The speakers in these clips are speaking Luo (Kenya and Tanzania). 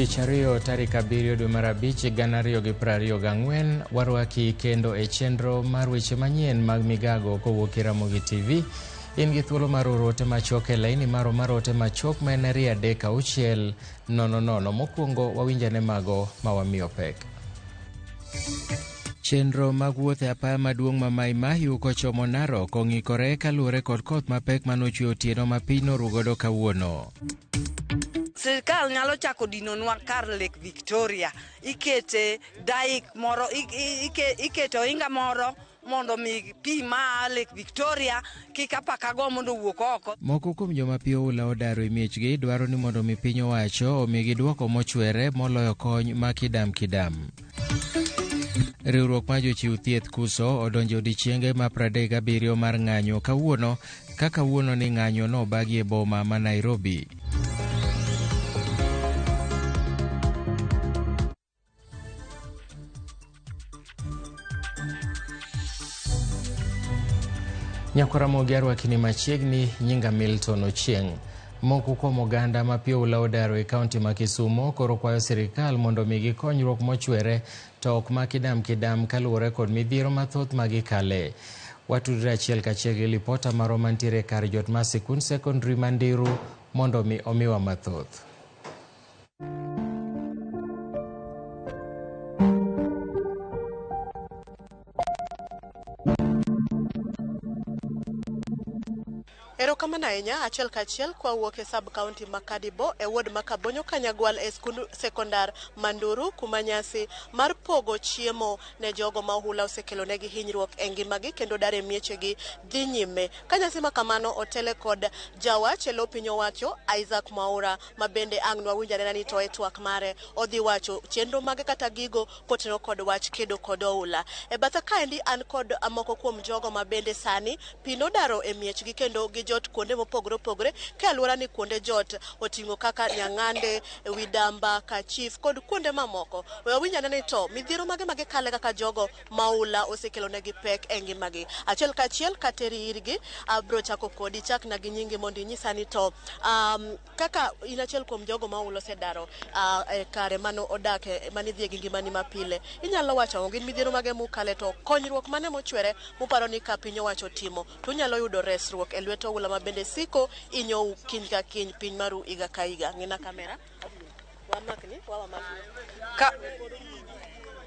Tich ariyo tarik 7 dwe mar 5 2024 warwaki kendo e chenro mar weche manyien mag migago kowuok e Ramogi TV. In gi thuolo mar oro ote machuok e laini maro mar ote machuok ma en 236 00. Mokwongo wawinjane mago ma wamiyo pek. Chenro mag wuoth e apaya maduong' ma Mai Mahiu kochomo Narok ong'ikore kaluwore kod koth mapek manochwe otieno ma piny norugodo kawuono. Sirkal nyalo chako dinonwa kar Lake Victoria, ikete daik moro, ikete ohinga moro mondo mi pi ma Lake Victoria kik apaka go mondo owuok oko. Moko kuom joma pi oula odaro e miechgi dwaro ni mondo mi piny owacho omigi duoko mochwere moloyo kony ma kidam kidam. Riwruok mar jochiw thieth KUSO odonjo odiechienge ma 37 mar ng'anyo kawuono ka kawuono ni ng'anyo nobagi e boma ma Nairobi. Nyakwaramogi arwakini machiegni, nyinga Milton Ochieng'. Moko kuom oganda ma pi oula odaro e kaunti ma Kisumo koro kwayo sirikal mondo omigi konyruok mochwere to ok ma kidam kidam kaluwore kod midhiero mathoth ma gikale. Watudre achiel kachiel gi lipota marwa mantiere kar jot mar sikund sekondari ma Ndiru mondo mi omiwa mathoth. Erokamano ahinya achiel kachiel kwa wuok e sub county ma Kadibo e ward ma Kabonyo Kanyagwal e skund sekondar Manduru kuma nyasi mar pogo chiemo ne jogo ma ohula osekelonegi hinyruok e ngimagi kendo dar e miechegi dhi nyime. Ka nyasi ma kamano otele kod jawach e lo piny owacho Isaac Mwaura ma bende ang' nwawinj anena ni to e twak mare odhi wacho chenro mage kata gigo kotenore kod wach kedo kod oula. E batha kaendi an kod moko kuom jogo ma bende sani pi nodaro e miechgi kendo gijot kuonde mopogore opogore ka aluora ni kuonde jot oting'o kaka Nyang'ande, Widamba, Kachif kod kuonde mamoko. We wawinj ane ni to midhiero mage ma gikale kaka jogo ma oula osekelonegi pek e ngimagi. Achiel kachiel kateri irgi, abro chako kodi, chakna gi nyingi mondo inyisa ni to kaka in achiel kuom jogo ma oula osedaro e kare mane odake mane idhiye gi ngimani mapile, inyalo wacho ang'o? Gin midhiero mage mukale to konyruok mane mochwere muparo ni ka piny owacho otimo to unyalo yudo resruok e lwet oula ma bende siko inyou kiny ka kiny piny maru higa ka higa. Ng'ina kamera. Wamakni, wawamakni.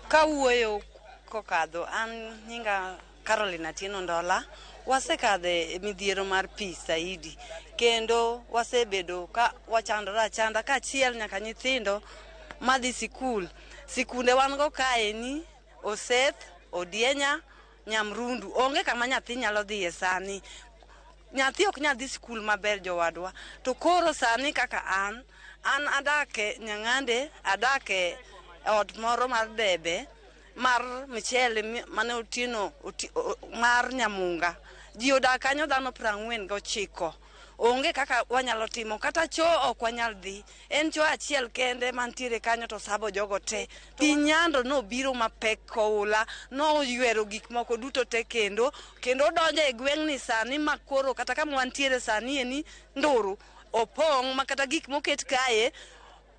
Ka wuoyo kokadho, an nyinga Caroline Atieno Ndola, wasekadhe midhiero mar pi saidi kendo wasebedo ka wachandore achanda kaachiel nyaka nyithindo madhi sikul. Sikunde wan go kaeni, Oseth, Odienya, Nyamrundu, onge kama nyathi nyalo dhiye sani. Nyathi ok nyal dhi sikul maber jowadwa. To koro sani kaka an, an adak e Nyang'ande, adak e ot moro mar debe mar michele mane Otieno mar Nyamunga. Ji odak kanyo dhano 49. Onge kaka wanyalo timo, kata choo ok wanyal dhi. En choo achiel kende mantiere kanyo to sabo jogo te. Pi nyando nobiro mapek koula, noywero gik moko duto te kendo, kendo odonjo e gweng'ni sani ma koro kata kama wantiere sani eni Nduru opong' ma kata gik moket kae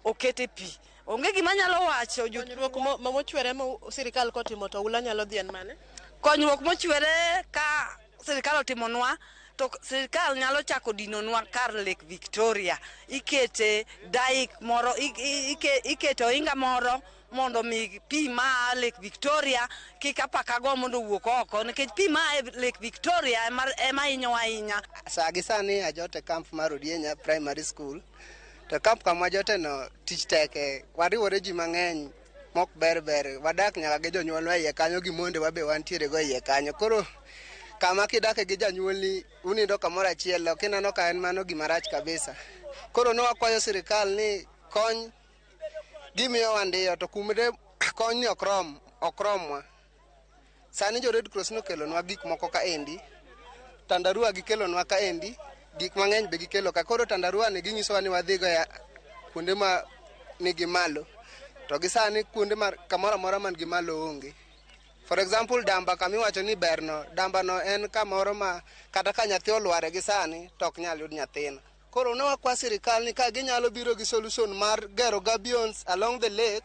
oket e pi. Onge gima nyalo wacho. Konyruok ma mochwere ma sirikal kotimo to oula nyalo dhi en mane? Konyruok mochwere ka sirikal otimonwa to sirikal nyalo chako dinonwa kar Lake Victoria, ikete daik moro, ikete ohinga moro mondo mi pi ma Lake Victoria kik apaka go mondo owuok oko, nikech pi ma Lake Victoria ema hinyowa ahinya. Sa gi sani ajot e camp mar Odienya Primary School, to camp kama wajote no tich teke, wariwore ji mang'eny mok ber ber, wadak nyaka gi jonyuolwa iye kanyo gi mondewa be wantiere go iye kanyo. Koro kama kidake gi janyuolni unindo kamoro achiel, ok ineno ka en mano gima rach kabisa. Koro ne wakwayo sirikal ni kony Gimiyowa ndiyo to kumde kony ni ok rom, ok romwa. Sani jo Red Cross nokelonwa gik moko kaendi, tandarua gikelonwa kaendi, gik mang'eny be gikelo ka. Koro tandarua ni ginyisowa ni wadhigo e kuonde ma nigi malo, to gi sani kuonde ma kamoro amora man gi malo onge. For example, damba kamiwacho ni berno, damba no en kamoro ma kata ka nyathi olware gi sani to ok nyal yud nyathino. Koro ne wakwa sirikal ni ka ginyalo biro gi solution mar gero gabions along the lake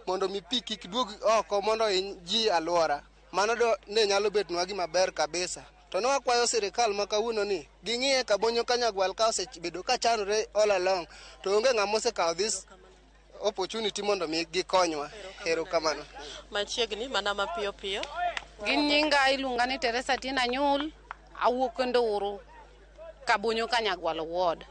mondo mi pi kik duog oko mondo hiny ji alwora. Mano do ne nyalo betnwa gima ber kabisa. To ne wakwayo sirikal ma kawuono ni ging'iye Kabonyo Kanyagwal ka osebedo ka chandore all along to onge ng'ama osekawo this opportunity mondo mi gikonywa. Erokamano. Machiegni mana mapiyo piyo. Gin nyinga iluonga ni Teresa Tina Nyul, awuok Nduru, Kabonyo Kanyagwal ward.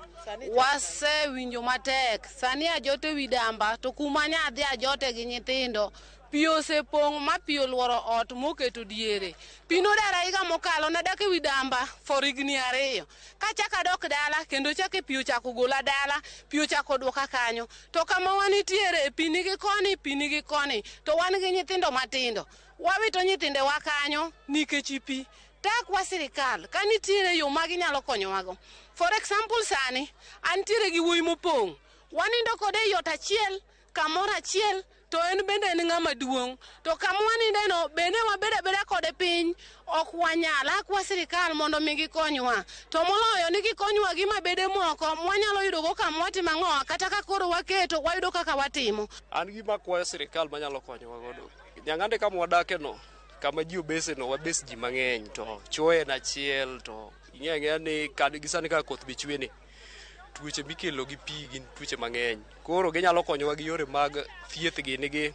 Wasewinjo matek, sani ajot ewi damba to kuma nyadhi ajote gi nyithindo, pi osepong' ma pi oluoro ot moketo diere. Pi nodara higa mokalo, nadak ewi damba for higni 2. Kachako adok dala, kendo chake pi ochako gola dala, pi ochako duoka kanyo. To kama wanitiere, pi nigi koni, pi nigi koni, to wan gi nyithindo matindo. Wawito nyithindewa kanyo nikech pi. Takwa sirikal, ka nitiere yo ma ginyalo konyowago. For example sani, antiere gi wuoyi mopong'. Wanindo kode e ot achiel, kamoro achiel, to en bende en ng'ama duong'. To kama wanindeno, bende wabedo abeda kode piny, ok wanyal. Akwa sirikal mondo mi gikonywa. To moloyo ni gikonywa gi mabede moko, mwanyalo yudogo kama watimo ang'owa, kata ka koro waketo, wayudo kaka watimo. An gima akwayo sirikal manyalo konyowa godo. Nyang'ande kama wadake no, kama ji obese no, wabes ji mang'eny, to chwo en achiel, to ing'eyo ang'eya ni gi sani kaka koth be chwe ni, tuoche mikelo gi pi gin tuoche mang'eny. Koro ginyalo konyowa gi yore mag thieth gini gi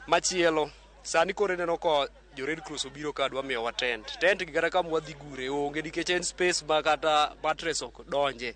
machielo. Sani koro ineno ka jo Red Cross obiro ka dwa miyowa tent. Tent gi kata kama wadhi gure onge nikech en space ma kata mattress ok donje.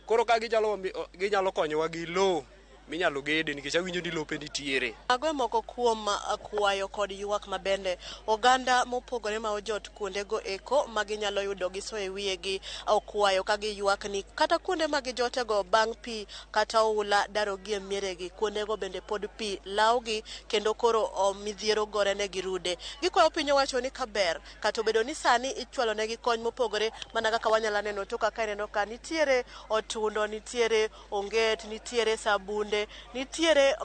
Koro ka ginyalo konyowa gi lowo minyalo gede nikech awinjo ni lope nitiere. Mago e moko kuom kwayo kod ywak mabende oganda mopogore ma ojot kuondego eko ma ginyalo yudo giso e wiyegi okwayo ka giywak ni kata kuonde ma gijotego bang' pi kata oula darogi e mieregi, kuondego bende pod pi lawgi kendo koro midhiero gore negi rude. Gikwayo piny owacho ni kaber kata obedo ni sani ichwalo negi kony mopogore mana kaka wanyalo neno to kaka ineno ka nitiere otundo, nitiere onget, nitiere sabunde, nitiere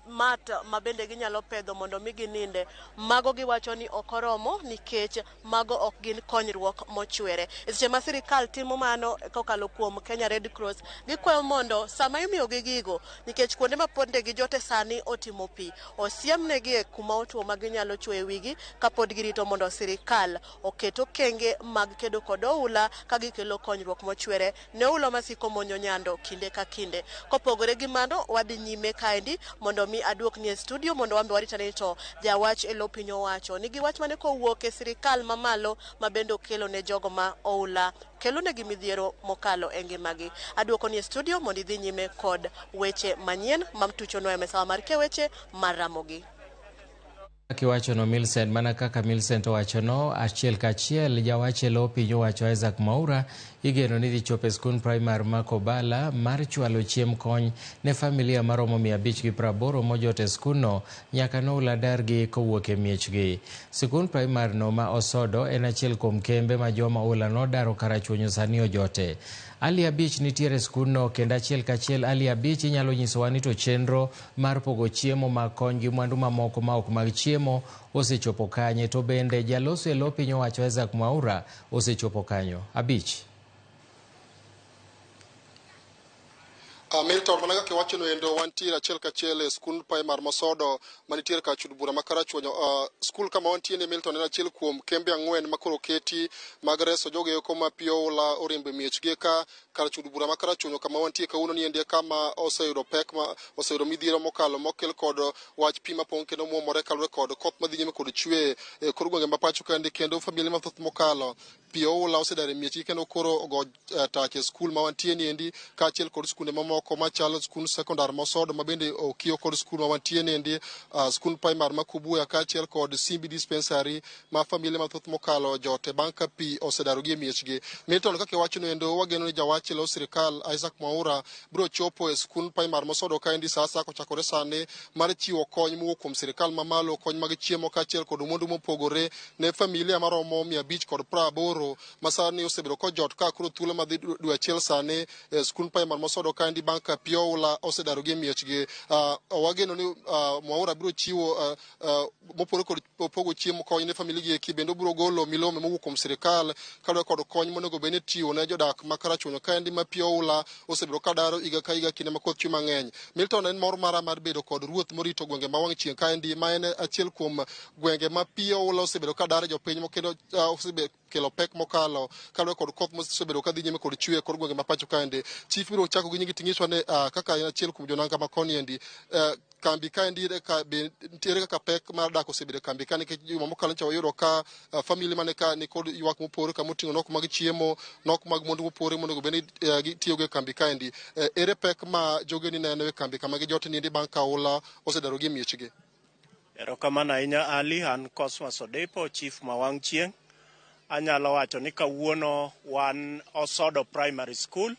mat ma bende ginyalo pedho mondo mi gininde. Mago giwacho ni ok oromo nikech mago ok gin konyruok mochwere. E seche ma sirikal timo mano kokalo kuom Kenya Red Cross, gikwayo mondo sama imiyogi gigo, nikech kuonde ma ponde gijote sani otimo pi, osiemnegi e kuma otuo ma ginyalo chwoyo wigi kapod girito mondo sirikal oket okenge mag kedo kod oula ka gikelo konyruok mochwere ne oula masiko monjo nyando kinde ka kinde. Kopogore gi mano, wadhi nyime kaendi mondo mi aduokni e studio mondo wan be waritane to jawach e lo piny owacho nigi wach mane kowuok e sirikal mamalo ma bende okelo ne jogo ma oula kelo negi midhiero mokalo e ngimagi. Aduokoni e studio mondo idhi nyime kod weche manyien mamtuchonwa e mesawa mar keweche mar Ramogi. Kiwachono Millicent, mana kaka Millicent owachono, achiel kachiel jawach e lo piny owacho Isaac Mwaura igeno ni dhi chopo e skund primar ma Kobala mar chwalo chiemb kony ne familia maromo 580 mojot e skundno nyaka noula dargi kowuok e miechgi. Sikund primar no ma Osodo en achiel kuom kembe ma joma oula nodaro Karachuonyo sani ojote. Ali 5 nitiere e skundno kendo achiel kachiel Ali 5 inyalo nyisowa ni to chenro mar pogo chiemo mag kony gi mwandu mamoko ma ok mag chiemo osechopo kanye, to bende jaloso e lo piny owacho Isaac Mwaura osechopo kanyo. 5. Milton, mana kaka iwachono endo, wantiere achiel kachiel e skund primar Mosodo manitiere kar chud bura ma Karachuonyo. Skul kama wantie ni Milton en achiel kuom kembe 4 ma koro keti mag reso jogo eko ma pi oula oriembo e miechgi ka kar chud bura ma Karachuonyo kama wantie kawuono ni endi kama oseyudo pek ma oseyudo midhiero mokalo mokel kod wach pi mapong' kendo muomore kaluwore kod koth madhi nyime kod chwe e kor gwenge ma pacho kaendi, kendo familia mathoth mokalo pi oula osedar e miechgi kendo koro ogo tach e skul ma wantie ni endi kaachiel kod skunde mamoko machalo skund sekondar Mosodo ma bende okiyo kod skul ma wantie ni endi, skund primar ma Kubuya kaachiel kod Simbi dispensary ma familia mathoth mokalo jote bang' ka pi osedarogi e miechgi. Milton, kaka iwachono endo, wageno ni jawach machielo sirikal Isaac Mwaura biro chopo e skund primary Mosodo kaendi sa asaya kochakore sani mar chiwo kony mowuok kuom sirikal mamalo, kony mag chiemo kaachiel kod mwandu mopogore ne familia maromo 580 ma sani osebedo kojot ka koro thuolo madhi dwe achiel sani e skund primary Mosodo kaendi bang' ka pi oula osedarogi e miechgi. Wageno ni Mwaura biro chiwo mopogore kod pogo chiemo kony ne familia gi eki, bende obiro golo milome mowuok kuom sirikal kaluwore kod kony monego bed ni itiyo ne jodak ma Karachuonyo kaendi ma pi oula osebedo ka daro higa ka higa kinde ma koth chwe mang'eny. Milton, en mor mara mar bedo kod ruoth morito gwenge ma wang' chieng' kaendi ma en achiel kuom gwenge ma pi oula osebedo ka daro jopiny kendo osekelo pek mokalo kaluwore kod koth mosebedo ka dhi nyime kod chwe e kor gwenge ma pacho kaendi. Chief biro chako gi nyingi ting'iswa ni kaka en achiel kuom jonanga ma koni endi kambi kaendi ka be nitiere kaka pek mar dak osebedo e kambi ka, nikech juma mokalo nyocha wayudo ka family mane ka nikod ywak mopogore kamoting'o nok mag chiemo, nok mag mwandu mopogore monego bed ni gitiyogo e kambi kaendi. Ere pek ma jogeni neno e kambi kama gijote niendi bang' ka oula osedarogi e miechgi? Erokamano ahinya Ali, an Cosmas Odepo, chief ma wang' chieng'. Anyalo wacho ni kawuono wan Osodo Primary School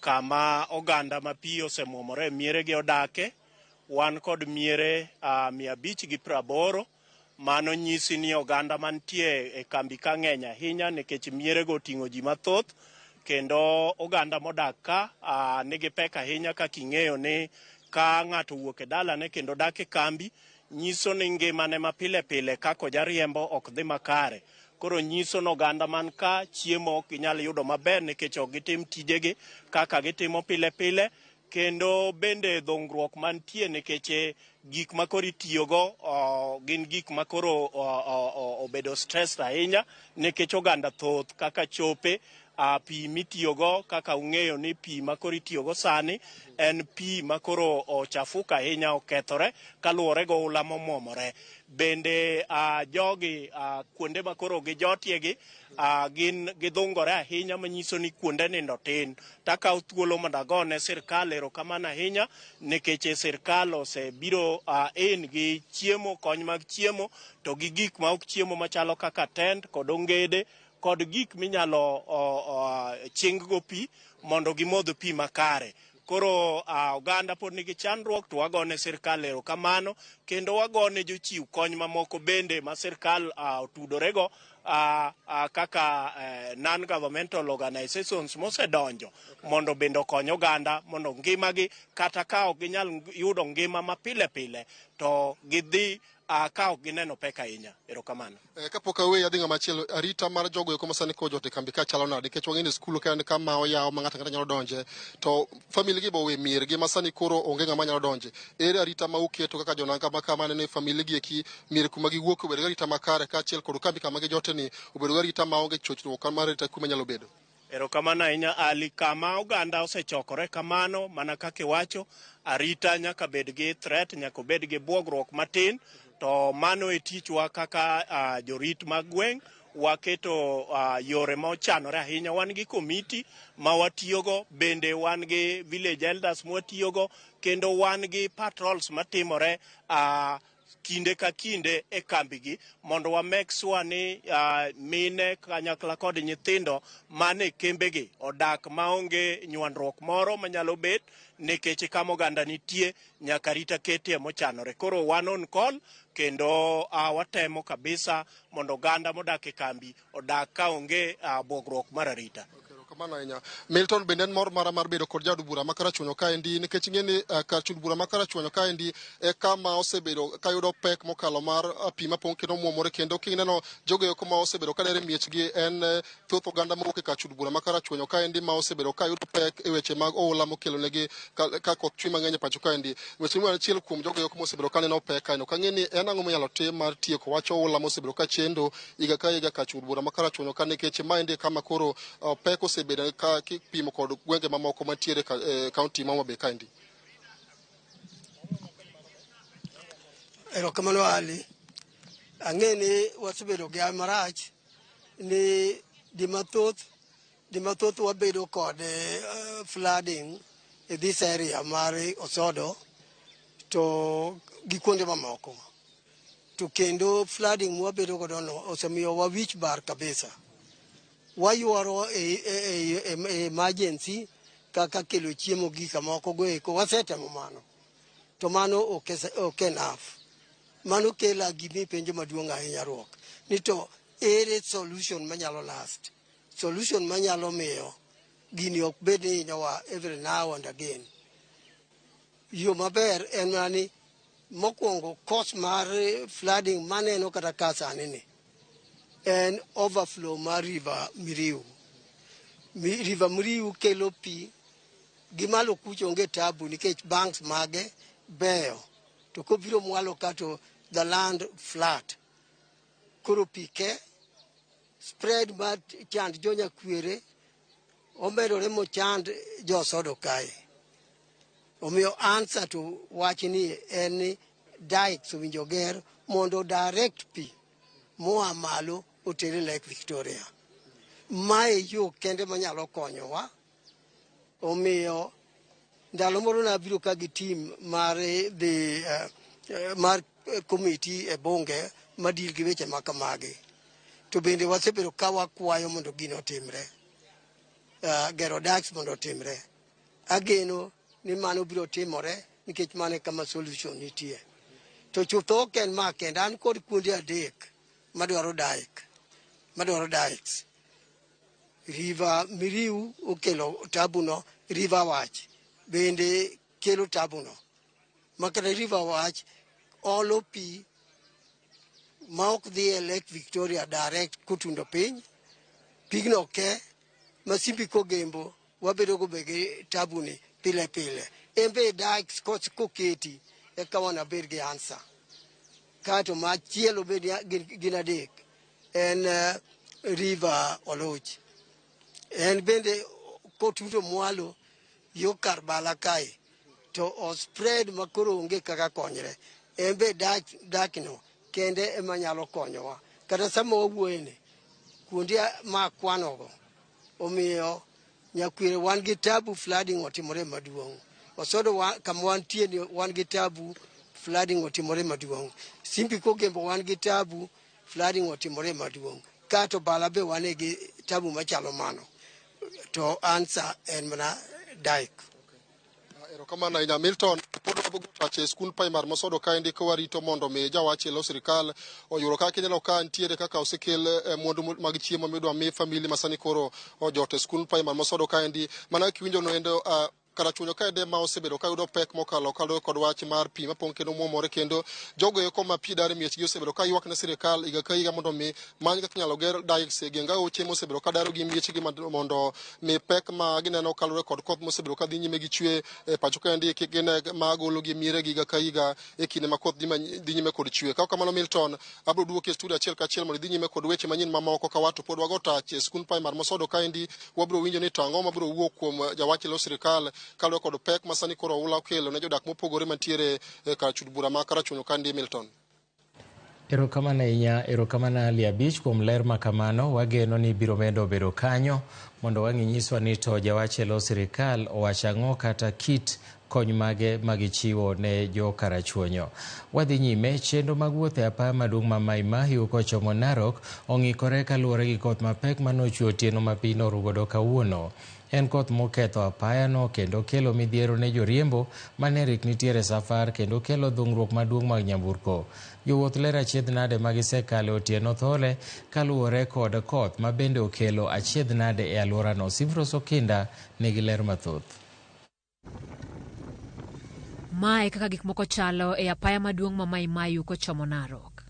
kama oganda ma pi osemuomore e mieregi odake. Wan kod miere 580. Mano nyisi ni oganda mantie e kambi ka ng'eny ahinya nikech mierego oting'o ji mathoth, kendo oganda modak ka nigi pek ahinya kaka ing'eyo ni ka ng'ato owuok e dalane kendo dak e kambi nyiso ni ngimane ma pile pile kaka ojariembo ok dhi makare. Koro nyiso ni oganda man ka chiemo ok ginyal yudo maber nikech ok gitim tijegi kaka gitimo pile pile, kendo bende dhungruok mantie nikech gik ma koro itiyogo gin gik ma koro obedo stressed ahinya nikech oganda thoth kaka chope pi mitiyogo. Kaka ung'eyo ni pi ma koro itiyogo sani en pi ma koro ochafuka ahinya, okethore kaluwore gi oula momwomore. Bende jogi kuonde ma koro gijotiegi gin gidhungore ahinya, manyiso ni kuonde nindo tin. Takawo thuolo mondo agone sirkal erokamano ahinya nikech sirkal osebiro in gi chiemo, kony mag chiemo to gi gik ma ok chiemo machalo kaka tent kod ongede kod gik minyalo ching go pi mondo gimodh pi makare. Koro oganda pod nigi chandruok, to wagone sirkal erokamano kendo wagone jochiw kony mamoko bende ma sirkal otudorego kaka non-governmental organizations mosedonjo mondo bende okony oganda mondo ngimagi, kata ka ok ginyal yudo ngima ma pile pile, to gidhi ka ok gineno pek ahinya. Erokamano. Kapok aweyi adhi ng'ama chielo, arita mar jogo eko masani kojot e kambi ka chalo nade? Nikech wang'e ni skul ka en kama oyaw ma ng'ato ang'ata nyalo donje, to family gi be owe miergi ma sani koro onge ng'ama nyalo donje. Ere arita ma uketo kaka jonanga ma kama neno family gi eki mier kuma giwuok obedo gi arita makare kaachiel kod kambi kama gijote ni obedo gi arita maonge chochruok mar arita kuma nyalo bedo? Erokamano ahinya Ali. Kama oganda osechokore kamano, mana kaka iwacho, arita nyaka bed gi threat, nyaka obed gi buogruok matin, to mano e tichwa kaka jorit mag gweng'. Waketo yore ma ochanore ahinya. Wan gi komiti ma watiyogo, bende wan gi village elders mwatiyogo, kendo wan gi patrols matimore kinde ka kinde e kambigi mondo wa make sure ni mine kanyakla kod nyithindo man e kembegi odak maonge nywandruok moro manyalo bet, nikech kama oganda nitie nyaka arita ketie mochanore. Koro wan on call kendo watemo kabisa mondo oganda modak e kambi odak ka onge buogruok mar arita. Erokamano ahinya. Milton, bende en mor mara mar bedo kod jaod bura ma Karachuonyo kaendi, nikech ing'e ni kar chud bura ma Karachuonyo kaendi e kama osebedo kayudo pek mokalo mar pi mapong' kendo muomore, kendo kineno jogo eko ma osebedo kadere miechgi en thoth oganda mowuok e kar chud bura ma Karachuonyo kaendi ma osebedo kayudo pek e weche mag oula mokelonegi ka koth chwe mang'eny e pacho kaendi. Weche ni achiel kuom jogo eko mosebedo kaneno pek kaeno. Kang'e ni en ang'o minyalo tim mar tieko wach oula mosebedo ka chendo higa ka higa kar chud bura ma Karachuonyo ka, nikech maendi e kama koro pek osebedo ka kipimo kod gwenge mamoko mantiere e kaunti ma Homa Bay kaendi? Erokamano Ali. Ang'e ni wasebedo gi marach ni di mathoth wabedo kod flooding e this area mar Osodo to gi kuonde mamoko. To kendo flooding mwabedo godo no osemiyo wa wich bar kabisa. Wayuoro e emergency kaka kelo chiemo gi kamoko go eko wasetemo mano. To mano ok enough. Mano kela gimi penjo maduong' ahinya ruok. Ni to ere solution manyalo last. Solution manyalo miyo gini ok bed ni hinyowa every now and again. Yo maber en mana ni mokwongo cause mar flooding maneno kata ka sani ni en overflow mar River Miriu. River Miriu kelo pi gi malo kucho onge tabu nikech banks mage beyo. To kobiro mwalo ka to the land flat. Koro pi ke spread mar chand jo Nyakwere omedore mochand jo Osodo kae. Omiyo answer to wach ni en ni dikes owinjo ger mondo direct pi moa malo otere Lake Victoria. Mae yo kende manyalo konyowa. Omiyo ndalo moro nabiro ka gi team mar the mar committee e bunge madil gi weche ma kamagi. To bende wasebedo ka wakwayo mondo gino otimre. Gero dikes mondo otimre. Ageno ni mano biro timore nikech mano e kama solution nitie. To chutho ok en ma kende, an kod kuonde adek madwaro dike, madwaro dikes. River Miriu okelo tabu no, River Wach bende kelo tabu no. Makata River Wach olo pi ma ok dhi e Lake Victoria direct kotundo piny, pigno ke, ma Simbi Kogembo wabedo go be gi tabu ni pile pile. En be dikes koketi eka wanabed gi answer. Kato machielo be gin adek en River Oluch. En bende kotundo mwalo yo kar Bala kae to o spread makoro onge kaka konyre. En be dak no kende ema nyalo konyowa. Kata sama wawuoyeni, kuonde ma akwanogo, omiyo Nyakwere wan gi tabu flooding otimore maduong'. Osodo kama wantie ni wan gi tabu flooding otimore maduong'. Simbi Kogembo wan gi tabu flooding otimore maduong'. Kato Bala be wan gi tabu machalo mano. To answer en mana dike. Erokamano ahinya Milton. Pod wabogo tache e skund primary Mosodo kaendi ka warito mondo mi jawach e lo sirikal oyudo kaka inyalo ka ntiere kaka osekel mwandu mag chiemo midwa mi famili ma sani koro ojot e skund primary Mosodo kaendi. Mana kaka iwinjo noendo Karachuonyo kaende ma osebedo ka yudo pek mokalo kaluwore kod wach mar pi mapong' kendo muomore kendo jogo eko ma pi dar e miechgi osebedo ka ywak ne sirikal higa ka higa mondo mi many kaka inyalo ger dikes e geng aoche mosebedo ka daro gi miechgi mondo mi pek ma gineno kaluwore kod koth mosebedo ka dhi nyime gi chwe e pacho kaendi kik gine ma golo gi mieregi higa ka higa e kinde ma koth dhi nyime kod chwe. Ka kamano Milton, abiro duoki e studio achiel kachiel mondo idhi nyime kod weche manyien mamoko ka wato pod wago tach e skund primary Mosodo kaendi wabiro winjo ni to ang'o mabiro wuok kuom jawach e lo sirikal kaluwore kod pek ma sani koro oula okelo ne jodak mopogore mantiere e kar chud bura ma Karachuonyo kaendi Milton. Erokamano ahinya, erokamano Ali Abich kuom ler ma kamano. Wageno ni biro medo bedo kanyo mondo wang' inyiswa ni to jawach e lo sirikal owacho ang'o kata kit kony mage magichiwo ne jo Karachuonyo. Wadhi nyime, chenro mag wuoth e apaya maduong' ma Mai Mahiu kochomo Narok ong'ikore kaluwore gi koth mapek manochwe otieno ma piny norugodo kawuono. En koth moketho apayano kendo kelo midhiero ne joriembo mane rik nitiere safar kendo kelo dhungruok maduong' mag nyamburko. Jowuoth ler achiedh nade ma gisekale otieno thole kaluwore kod koth ma bende okelo achiedh nade e alworano. Simfros Okinda nigi ler mathoth. Mae kaka gik moko chalo e apaya maduong' ma Mai Mahiu kochomo Narok.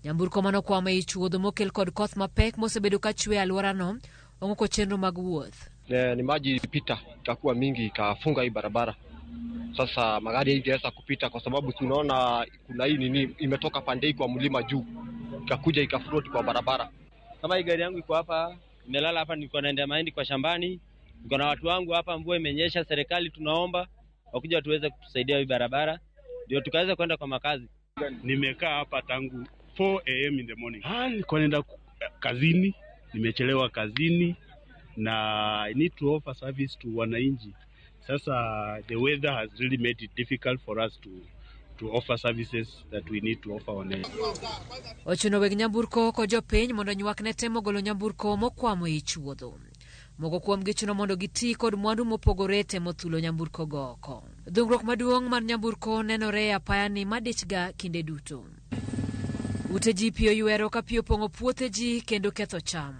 Nyamburko manokwamo ei chuodho mokel kod koth mapek mosebedo ka chwe e alworano ong'oko chenro mag wuoth. Ni maji ilipita ikakuwa mingi ikafunga hii barabara. Sasa magari haingeweza kupita kwa sababu tunaona kuna hii nini imetoka pande hii kwa mlima juu ikakuja ikafloat kwa barabara. Kama hii gari yangu iko hapa imelala hapa, nilikuwa naendea mahindi kwa shambani, niko na watu wangu hapa, mvua imenyesha. Serikali tunaomba wakuja tuweze kutusaidia hii barabara ndio tukaweza kwenda kwa makazi. Nimekaa hapa tangu 4 am in the morning. Nilikuwa naenda kazini, nimechelewa kazini na I need to offer service to wananchi. Sasa the weather has really made it difficult for us to to offer services that we need to offer on it. Ochuno weg nyamburko kod jopiny mondo nywak ne temo golo nyamburko mokwamo ei chuodho. Moko kuomgi chuno mondo giti kod mwandu mopogore temo thulo nyamburko go oko. Dhungruok maduong' mar nyamburko nenore e apaya ni madichga kinde duto. Ute ji pi oywero ka pi opong'o puothe ji kendo ketho cham.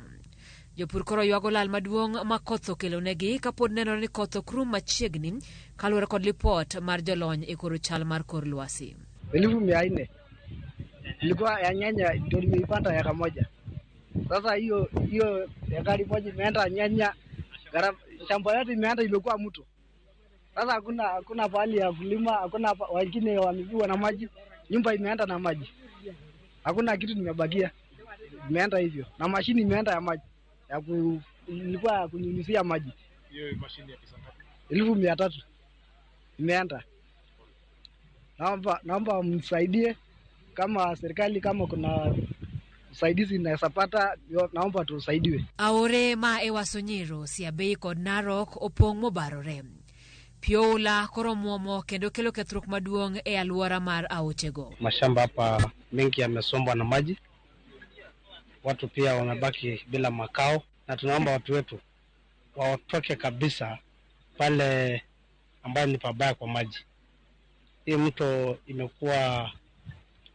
Jopur koro ywago lal maduong' ma koth okelonegi kapod nenore ni koth ok rum machiegni kaluwore kod lipot mar jolony e koro chal mar kor lwasi. 400,000 ilikuwa ya nyanya ndio nimeipanda eka moja. Sasa hiyo hiyo ekari moja imeenda nyanya, shamba yote imeenda imekuwa mto. Sasa hakuna pahali ya kulima, hakuna, wengine wamepigwa na maji, nyumba imeenda na maji, hakuna kitu nimebakia, imeenda hivyo, na mashini imeenda ya maji ya ku, ilikuwa ya kunyunyizia maji. Hiyo mashini ya pesa ngapi? 300,000 imeenda. Naomba msaidie kama serikali, kama kuna usaidizi inaweza pata, naomba tusaidiwe. Aore ma Ewaso Nyiro, Siabei kod Narok opong' mobarore. Pi oula koro muomo kendo kelo kethruok maduong' e alwora mar aochego. Mashamba hapa mengi yamesombwa na maji, watu pia wamebaki bila makao, na tunaomba watu wetu watoke kabisa pale ambayo ni pabaya kwa maji. Hii mto imekuwa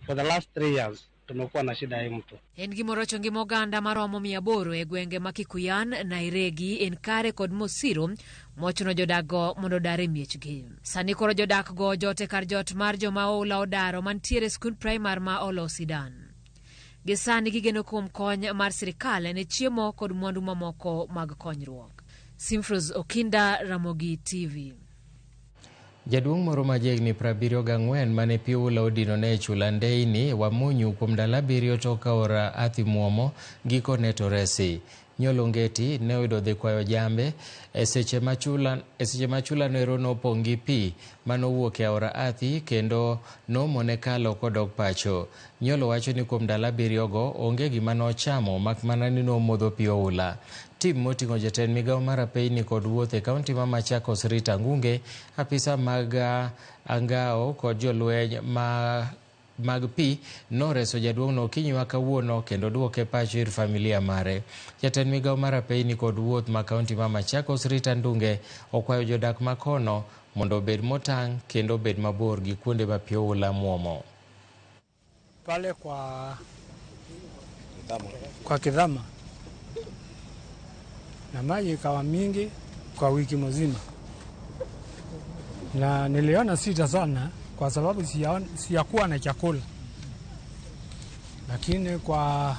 for the last 3 years tumekuwa na shida hii mto. En gimorocho ngima oganda maromo 800 e gwenge ma Kikuyan, Nairegi, Enkare kod Mosiro mochuno jodak go mondo odar e miechgi. Sani koro jodak go jot e kar jot mar joma oula odaro mantiere e skund primar ma Olosidan. Gi sani gigeno kuom kony mar sirikal ne chiemo kod mwandu mamoko mag konyruok. Simfros Okinda, Ramogi TV. Jaduong' moro ma jahigni 74 mane pi oula odinone e chula Ndeini, Wamunyu kuom ndalo 7 tok aora Athi muomo gikone to resi. Nyolo Ngeti ne oyudo dhi kwayo jambe e seche ma chula noero nopong' gi pi manowuok e aora Athi kendo nomone kalo kodok pacho. Nyolo wacho ni kuom ndalo 7 go onge gima nochamo mak mana ni nomodho pi oula. Tim moting'o jatend migawo mar apeyni kod wuoth e kaunti ma Machakos Rita Ngunge, apisa mag angao kod jolweny mag pi noreso jaduong'no okinyi ma kawuono kendo duoke pacho ir familia mare. Jatend migawo mar apeyni kod wuoth ma kaunti ma Machakos Rita Ndunge okwayo jodak ma kono mondo obed motang' kendo obed mabor gi kuonde ma pi oula muomo. Pale kwa Kidhama na maji ikawa mingi kwa wiki mzima, na niliona sita sana kwa sababu siyakuwa na chakula, lakini kwa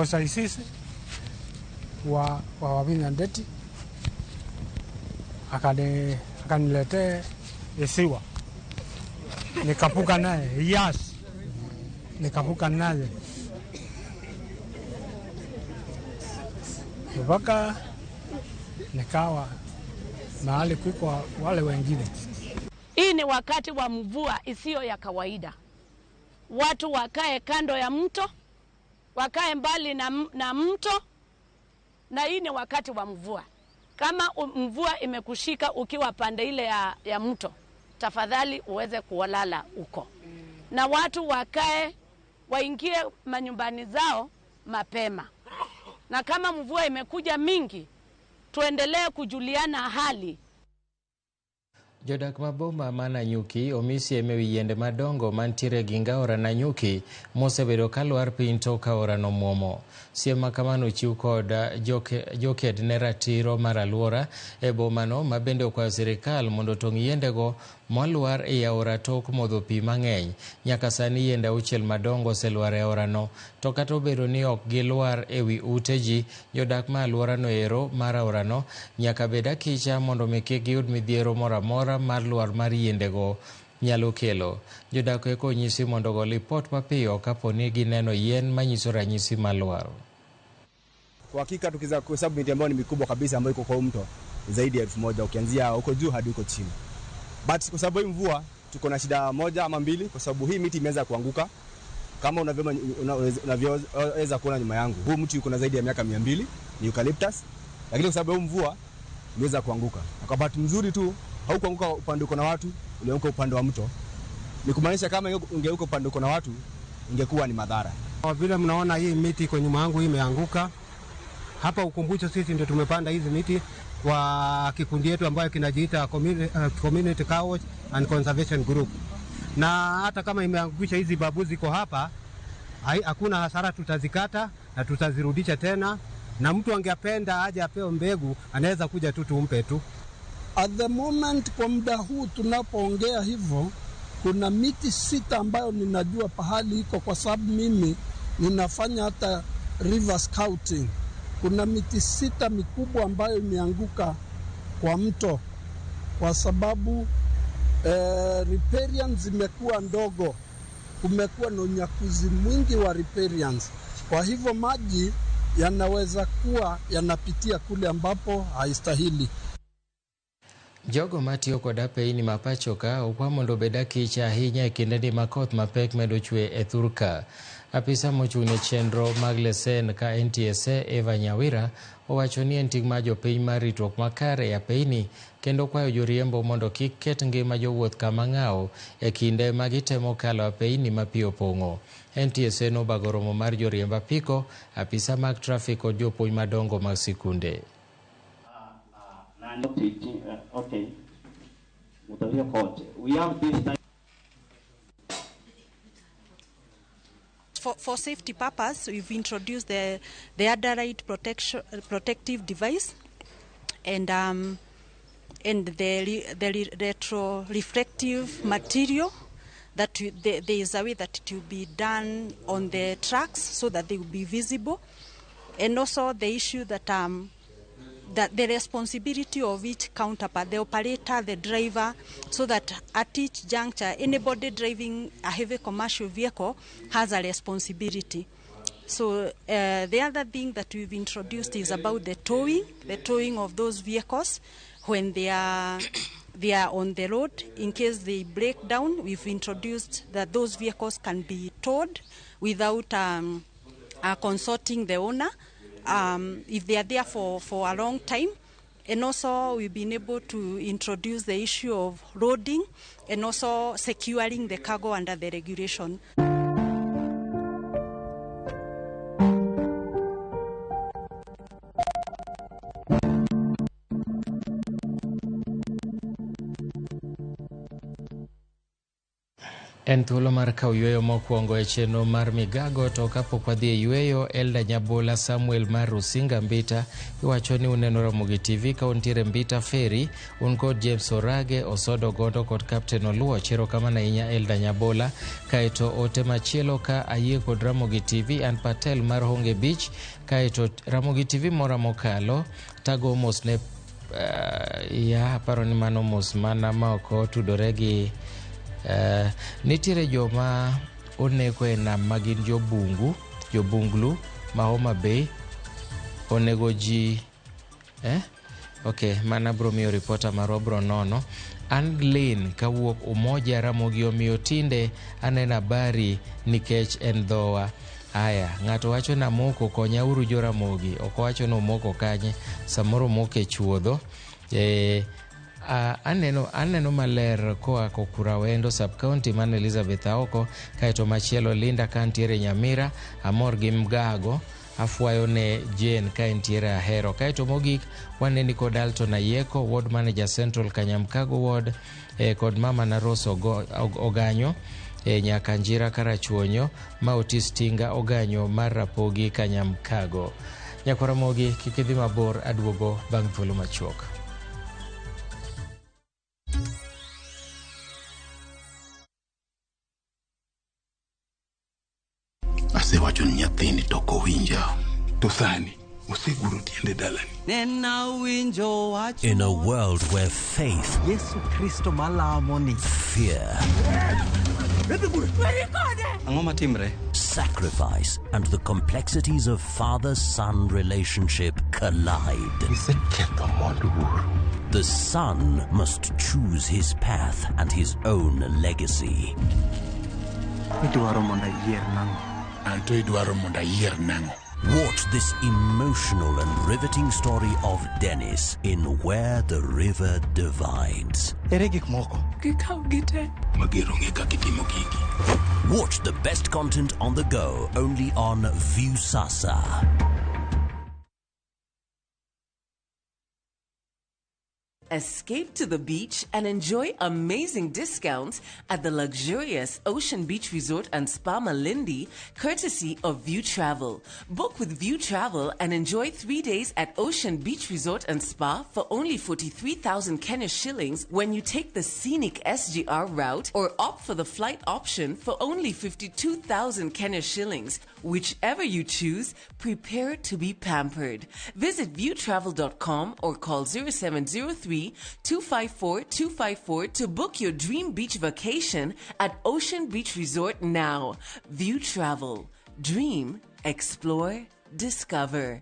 usaidizi wa Wavinya Ndeti akaniletea isiwa nikapuka naye, yes, nikapuka naye mpaka nikawa mahali kuko wale wengine. Hii ni wakati wa mvua isiyo ya kawaida. Watu wakae kando ya mto, wakae mbali na mto, na hii ni wakati wa mvua. Kama mvua imekushika ukiwa pande ile ya mto, tafadhali uweze kuolala huko. Na watu wakae, waingie manyumbani zao mapema. Na kama mvua imekuja mingi, tuendelee kujuliana hali. Jodak ma boma ma Nanyuki omi siem ewi yiende madongo mantiere gi aora Nanyuki mosebedo kalwar piny tok aorano muomo. Siem ma kamano ochiw kod joked ne ratiro mar alwora e bomano ma bende okwayo sirikal mondo otong' yiendego molwar ei aora tok modho pi mang'eny. Nyaka sani yiende 6 madongo oselwar e aorano, to kata obedo ni ok gilwar ewi ute ji, jodak ma alworano ero mar aorano nyaka bed akicha mondo mi kik giyud midhiero moro amora mar lwar mar yiendego nyalo kelo. Jodak eko onyisi mondo ogo lipot mapiyo kapo ni gineno yien manyiso ranyisi mar lwar. Kwa hakika tukiweza kuhesabu miti ambayo ni mikubwa kabisa ambayo iko kwa mto zaidi ya 1000 ukianzia huko juu hadi huko chini. But kwa sababu hii mvua tuko na shida moja ama mbili, kwa sababu hii miti imeanza kuanguka. Kama unavyoweza kuona nyuma yangu, huu mti uko na zaidi ya miaka 200, ni eucalyptus, lakini kwa sababu hii mvua uliweza kuanguka. Na kwa bahati nzuri tu haukuanguka upande uko na watu, ulianguka upande wa mto. Ni kumaanisha kama ungeuka upande uko na watu ingekuwa ni madhara. Kwa vile mnaona hii miti iko nyuma yangu imeanguka. Hapa Ukumbusho sisi ndio tumepanda hizi miti kwa kikundi yetu ambayo kinajiita Community Car Watch and Conservation Group. Na hata kama imeangusha hizi babu ziko hapa, hakuna hasara, tutazikata na tutazirudisha tena. Na mtu angependa aje apewe mbegu, anaweza kuja tu tumpe tu. At the moment, kwa muda huu tunapoongea hivyo, kuna miti 6 ambayo ninajua pahali iko, kwa sababu mimi ninafanya hata river scouting. Kuna miti 6 mikubwa ambayo imeanguka kwa mto kwa sababu riparians zimekuwa ndogo. Kumekuwa na unyakuzi mwingi wa riparians. Kwa hivyo maji yanaweza kuwa yanapitia kule ambapo haistahili. Jogo matiyo kod apeyni ma pacho ka okwa mondo obed akich ahinya e kindeni ma koth mapek medo chwe e thur ka. Apisa mochung' ne chenro mag lesen ka NTSA Eva Nyawira owacho ni en ting' mar jopiny mar ritruok makare e apeyni kendo kwayo joriembo mondo kik ket ngima jowuoth kama ng'awo e kinde ma gitemo kalo apeyni ma pi opong'o. NTSA nobago romo mar joriemb apiko, apisa mag trafik kod jopuonj madongo mag sikunde. Okay. We have this time. For safety purpose, we've introduced the underride protective device and the retro reflective material. That there is a way that it will be done on the tracks so that they will be visible, and also the issue that that the responsibility of each counterpart, the operator, the driver, so that at each juncture, anybody driving a heavy commercial vehicle has a responsibility. So the other thing that we've introduced is about the towing of those vehicles when they are on the road. In case they break down, we've introduced that those vehicles can be towed without consulting the owner. If they are there for a long time. And also we've been able to introduce the issue of loading and also securing the cargo under the regulation. En thuolo mar kawo yweyo mokwongo e chenro mar migago, to kapok wadhi e yweyo, Elda Nyabola Samuel mar Rusinga Mbita iwacho ni uneno Ramogi TV ka untiere Mbita Ferry, un kod James Orage, Osodo Gondo kod Captain Oluoch. Erokamano ahinya Elda Nyabola. Kaeto ote machielo ka ayie kod Ramogi TV, an Patel mar Honge Beach. Kaeto Ramogi TV mora mokalo tago mos ne ya aparo ni mano mos mana ma ok otudore gi nitiere joma oneko e nam ma gin jobunglu ma Homa Bay onego ji ok, mana bro miyo ripota marwa bro nono. An Glenn kawuok Umoja Ramogi omiyo tinde aneno habari nikech en dhowa. Aya, ng'ato wacho na moko konya uru jo Ramogi, ok owacho ni omoko kanye, samoro omoko e chuodho. Aneno maler koa Kokurawendo sub-county man Elizabeth Aoko. Kaeto machielo Linda ka ntiere Nyamira, amor gi Mgago, afwayo ne Jane ka entiere Ahero. Kaeto mogik waneni kod Alton Ayieko, ward manager Central Kanyamkago ward, kod mama na Rose Oganyo nyaka Njira Karachuonyo, ma Otis Tinga Oganyo mar Rapogi Kanyamkago. Nyakwaramogi kik idhi mabor, aduogo bang' thuolo machuok. Asewacho ni nyathini to ok owinja, to sani oseguro tiende dalani. In a world where faith, Yesu Kristo malamo ni, fear, sacrifice, and the complexities of father-son relationship collide. The son must choose his path and his own legacy. Watch this emotional and riveting story of Dennis in Where the River Divides. Ere gik moko? Gikaw gite. Mager onge kaka itimo gigi. Watch the best content on the go only on Viusasa. Escape to the beach and enjoy amazing discounts at the luxurious Ocean Beach Resort and Spa Malindi, courtesy of View Travel. Book with View Travel and enjoy 3 days at Ocean Beach Resort and Spa for only 43,000 Kenya shillings when you take the scenic SGR route, or opt for the flight option for only 52,000 Kenya shillings. Whichever you choose, prepare to be pampered. Visit viewtravel.com or call 0703 254 254 to book your dream beach vacation at Ocean Beach Resort now. View Travel. Dream, explore, discover.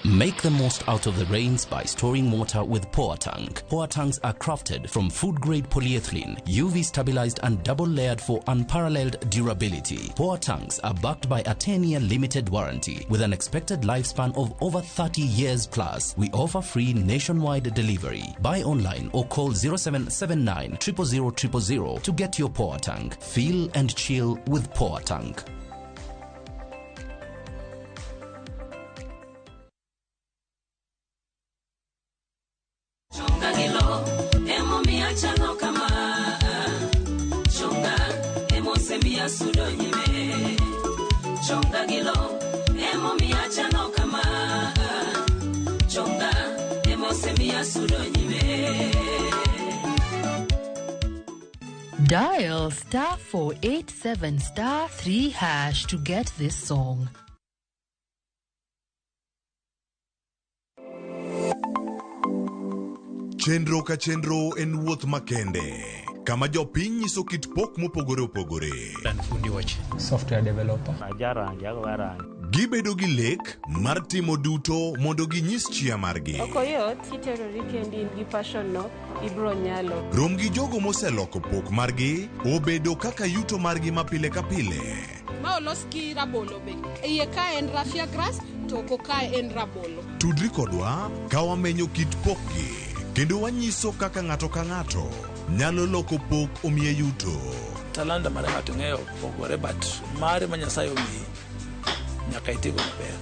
Make the most out of the rains by storing water with Poa Tank. Poa Tanks are crafted from food-grade polyethylene, UV stabilized and double-layered for unparalleled durability. Poa Tanks are backed by a 10-year limited warranty with an expected lifespan of over 30 years plus. We offer free nationwide delivery. Buy online or call 0779 000 000 to get your Poa Tank. Feel and chill with Poa Tank. Dial star 487 star 3 hash to get this song. Chenro ka chenro en wuoth makende, kama jopiny nyiso kit pok mopogore opogore. Fundi wach software developer. Gibedo gi lek mar timo duto mondo ginyis chia margi. Ok oyot kiterori kendi in gi passion no, ibro nyalo. Rom gi jogo moseloko pok margi obedo kaka yuto margi ma pile ka pile. Ma olos gi rabolo be. Iye ka en raffia grass to oko ka en rabolo. Tudri kodwa ka wamenyo kit pokgi kendo wanyiso kaka ng'ato ka ng'ato nyalo loko pok omiye yuto. Talanta mar ng'ato ng'eyo pogore, but mare ma Nyasaye omiyi nyaka itigo maber.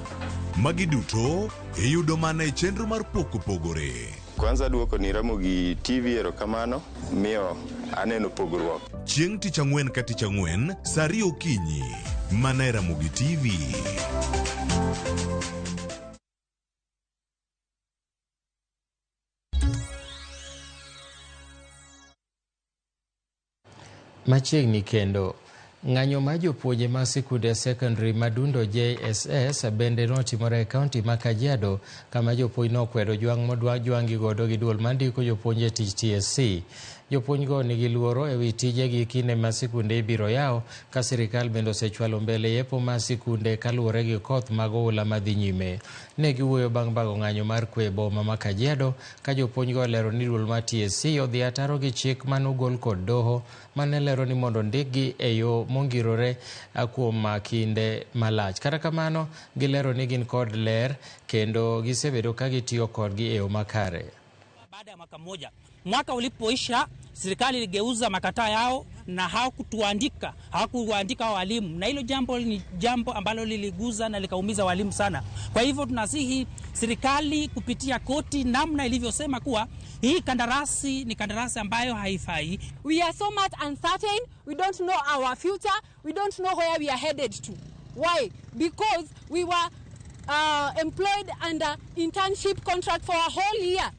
Magi duto iyudo mana e chenro mar pok opogore. Kwanza duoko ni Ramogi TV erokamano, miyo aneno pogruok. Chieng' tich ang'wen ka tich ang'wen, saa ariyo okinyi, mana e Ramogi TV. Machiegni kendo, ng'anyo mar jopuonje mag sikunde secondary Madundo JSS bende notimore e kaunti ma Kajiado, kama jopuonj nokwedo jwang' modwa jwang'gi godo gi duol mandiko jopuonj e tich TSC. Jopuonjgo nigi luoro ewi tijegi kinde ma sikunde ibiro yaw, ka sirikal bende osechwalo mbele yepo mar sikunde kaluwore gi koth mag oula madhi nyime. Ne giwuoyo bang' bago ng'anyo mar kwe e boma ma Kajiado, ka jopuonjgo olero ni duol mar TSC odhi ataro gi chik manogol kod doho mane lero ni mondo ndikgi e yo mongirore kuom kinde malach. Kata kamano, gilero ni gin kod ler kendo gisebedo ka gitiyo kodgi e yo makare. Baada ya mwaka mmoja, mwaka ulipoisha, serikali iligeuza makataa yao na hawakutuandika, hawakuandika walimu, na hilo jambo ni jambo ambalo liliguza na likaumiza walimu sana. Kwa hivyo tunasihi serikali kupitia koti namna ilivyosema kuwa hii kandarasi ni kandarasi ambayo haifai. We are so much uncertain, we don't know our future, we don't know where we are headed to. Why? Because we were employed under internship contract for a whole year.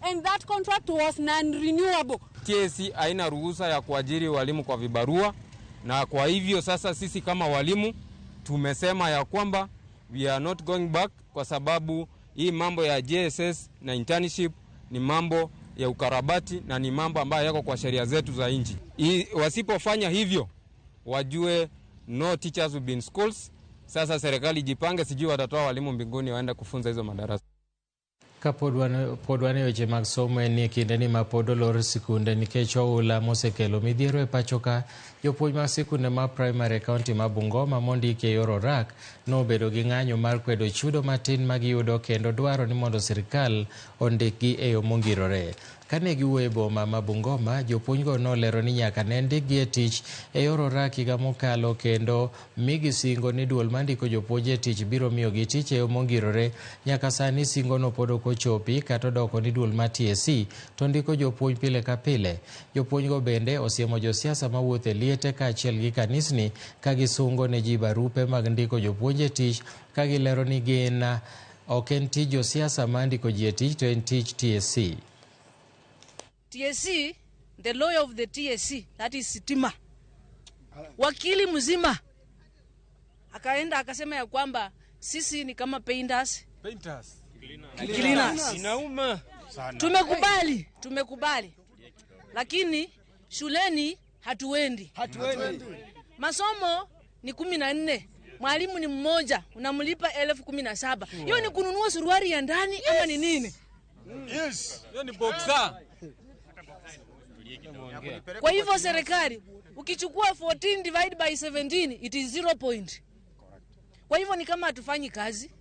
And that contract was non-renewable. TSC haina ruhusa ya kuajiri walimu kwa vibarua, na kwa hivyo sasa sisi kama walimu tumesema ya kwamba we are not going back, kwa sababu hii mambo ya JSS na internship ni mambo ya ukarabati na ni mambo ambayo yako kwa sheria zetu za nchi. Wasipofanya hivyo wajue no teachers will be in schools. Sasa serikali jipange, sijui watatoa walimu mbinguni waende kufunza hizo madarasa. Ka pod wan e weche mag somo en ni e kindeni ma pod olor sikunde nikech oula mosekelo midhiero e pacho ka, jopuonj mag sikunde ma primary e kaunti ma Bungoma mondiki e yor orak nobedo gi ng'anyo mar kwedo chudo matin ma giyudo kendo dwaro ni mondo sirkal ondikgi e yo mongirore. Kane giwuoyo e boma ma Bungoma, jopuonjgo nolero ni nyaka ne ndikgi e tich e yor orak higa mokalo kendo migi singo ni duol mandiko jopuonj e tich biro miyogi tich e yo mongirore. Nyaka sani singono pod ok ochopi kata odoko ni duol mar TSC to ndiko jopuonj pile ka pile. Jopuonjgo bende osiemo josiasa mawuotho e liete kaachiel gi kanisni ka gisungo ne ji barupe mag ndiko jopuonj e tich ka gilero ni gin ok en tij josiasa ma ndiko ji e tich to en tich TSC. TSC, the lawyer of the TSC, that is Sitima, wakili mzima akaenda akasema ya kwamba sisi ni kama painters. Cleaners. Inauma. Tumekubali, lakini shuleni hatuendi. Masomo ni 14, mwalimu ni mmoja, unamlipa 17,000. Hiyo ni kununua suruali ya ndani ama ni nini? Yes. Hiyo ni boxer. Kwa hivyo serikali ukichukua 14 divide by 17 it is 0 point. Kwa hivyo ni kama hatufanyi kazi.